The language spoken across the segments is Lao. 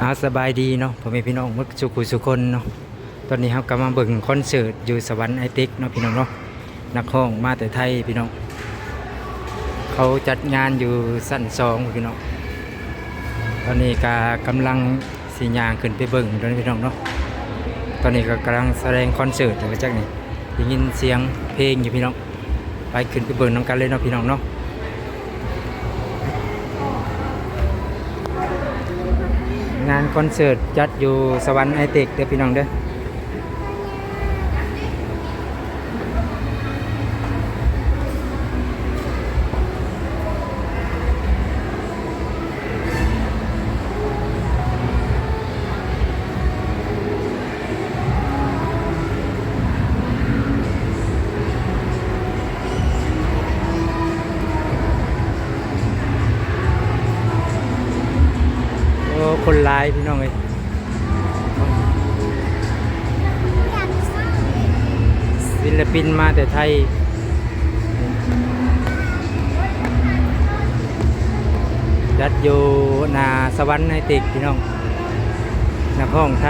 ອາ ສະບາຍດີເນາະ ພໍ່ແມ່ພີ່ນ້ອງໝົດສູ່ຜູ້ສູ່ຄົນເນາະ. ຕອນນີ້ເຮົາກໍມາເບິ່ງຄອນເສີດຢູ່ສະຫວັນໄອເຕັກເນາະ ພີ່ນ້ອງເນາະ. ນັກຮ້ອງມາແຕ່ໄທ ພີ່ນ້ອງ. ເຂົາຈັດງານຢູ່ຊັ້ນສອງ ພີ່ນ້ອງ. ຕອນນີ້ກໍກຳລັງຊິຍ່າງຂຶ້ນໄປເບິ່ງເນາະ ພີ່ນ້ອງເນາະ. ຕອນນີ້ກໍກຳລັງສະແດງຄອນເສີດ ຈັ່ງວ່າຈັກນີ້ ໄດ້ຍິນສຽງເພງຢູ່ ພີ່ນ້ອງ. ໄປ ຂຶ້ນໄປເບິ່ງນຳກັນເລີຍເນາະ ພີ່ນ້ອງເນາະ. ງານຄອນເສີດຈັດຢູ່ສະຫວັນໄອເຕັກເດີ ພີ່ນ້ອງເດີ. ໂອ້ ຄົນຫຼາຍ ພີ່ນ້ອງເອີຍ. ສິນລະປິນມາແຕ່ໄທ ຈັດຢູ່ໜ້າສະຫວັນໄອເຕັກ ພີ່ນ້ອງ. ນັກຮ້ອງໄທ.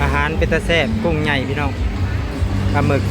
ອາຫານເປັນຕາແຊບ ກຸ້ງໃຫຍ່ ພີ່ນ້ອງ ປາໝຶກ.